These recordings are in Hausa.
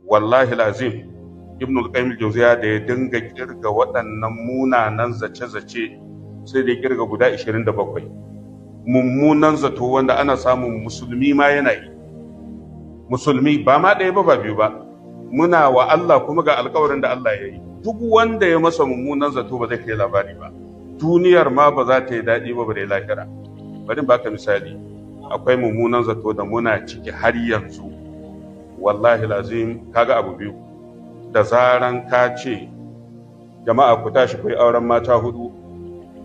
Wallahi lazim, Ibn al-Qayyim al-Jawziya da ya dinga kirga waɗannan munanan zace-zace, sai da ya kirga guda 27 mummunan zato wanda ana samun musulmi ma yana yi. Musulmi ba ma ɗaya ba, ba biyu ba. Muna wa Allah kuma ga alkawarin da Allah ya yi, duk wanda ya masa mummunan zato ba zai kai labari ba, duniyar ma ba za ta yi daɗi ba, bare lahira. Bari baka misali, akwai mummunan zato da muna ciki har yanzu. Wallahi lazim, kaga abu biyu: da zaran ka ce, "Jama'a, ku tashi ku yi auren mata hudu,"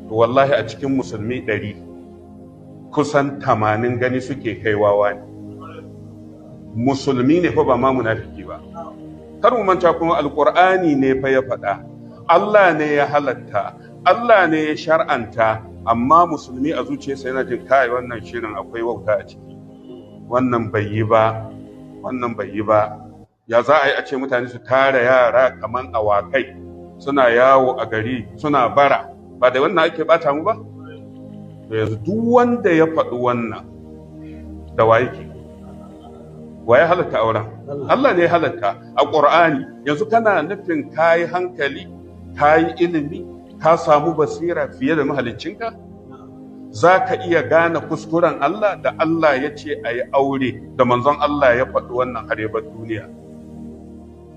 to wallahi a cikin musulmi 100, kusan 80 gani suke kai wawa ne. Musulmi ne fa, ba ma munafiki ba. Kar mu manta kuma, Alqur'ani ne fa ya faɗa, Allah ne ya halatta, Allah ne ya shar'anta, amma musulmi a zuciyarsa yana jin, "Kai, wannan shirin akwai wauta a ciki, wannan bai yi ba, wannan bai yi ba. Ya za a yi a ce mutane su tara yara kaman awakai suna yawo a gari suna bara? Ba da wannan ake bata mu ba?" To yanzu duk wanda ya faɗi wannan, da wa yake? Wa ya halatta auren? Allah ne ya halatta a Ƙur'ani. Yanzu kana nufin kayi hankali, kayi ilimi, ka samu basira fiye da mahaliccinka? Za ka iya gane kuskuren Allah da Allah ya ce a yi aure, da manzon Allah ya faɗi wannan har ya bar duniya?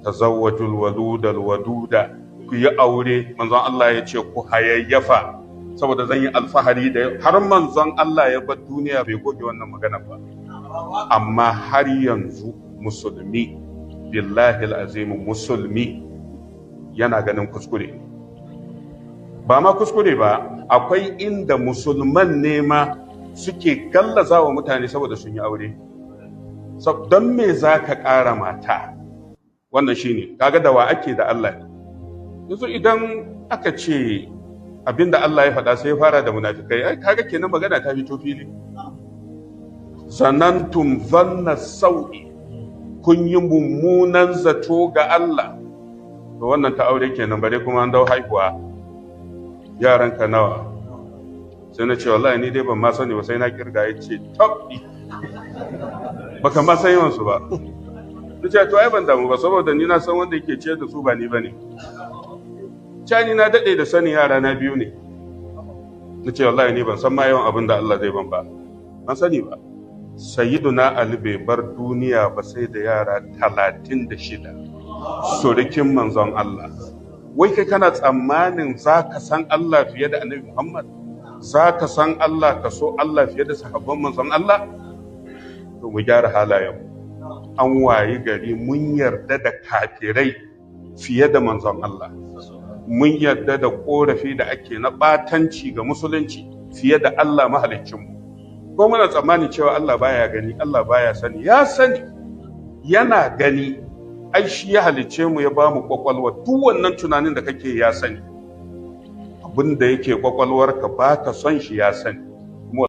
"Tazawwajul waludal waduda," ku yi aure. Manzon Allah ya ce ku hayayyafa saboda zan yi alfahari da. Har manzon Allah ya bar duniya bai goge wannan magana ba. Amma har yanzu musulmi, billahi azim, musulmi yana ganin kuskure. Ba ma kuskure ba, akwai inda musulman ne ma suke gallaza wa mutane saboda sun yi aure. Don me za ka ƙara mata? Wannan shine kaga da wa ake? Da Allah ne. Yanzu idan aka ce abinda Allah ya faɗa, sai ya fara da munafikai, ai kaga kenan magana ta fito fili. "Zanantum zanna sau'i," kun yi mummunan zato ga Allah. To wannan ta aure kenan, bare kuma an dau haihuwa. "Yaranka nawa?" Sai na ce, "Wallahi ni dai ban ma sani ba, sai na kirga." Ya ce, "Tabbi, baka ma san yawansu ba." Na ce, "To ai ban damu ba, saboda ni na san wanda yake ciyar da su ba ni bane." Cani na daɗe da sanin yara na biyu ne. Na ce, "Wallahi ni ban san ma yawan abin da Allah zai ban ba, ban sani ba." Sayyiduna Ali bai bar duniya ba sai da yara 36, surikin manzon Allah. Wai kai kana tsammanin za ka san Allah fiye da Annabi Muhammad? Za ka san Allah, ka so Allah fiye da sahabban manzon Allah? To mu gyara halayen. An wayi gari mun yarda da kafirai fiye da manzon Allah, mun yarda da korafi da ake na batanci ga musulunci fiye da Allah mahaliccinmu. Ko muna tsammani cewa Allah baya gani, Allah baya sani? Ya sani, yana gani. Ai shi ya halicce mu, ya bamu kwakwalwa. Duk wannan tunanin da kake, ya sani. Abin da yake kwakwalwarka ba ka son shi, ya sani.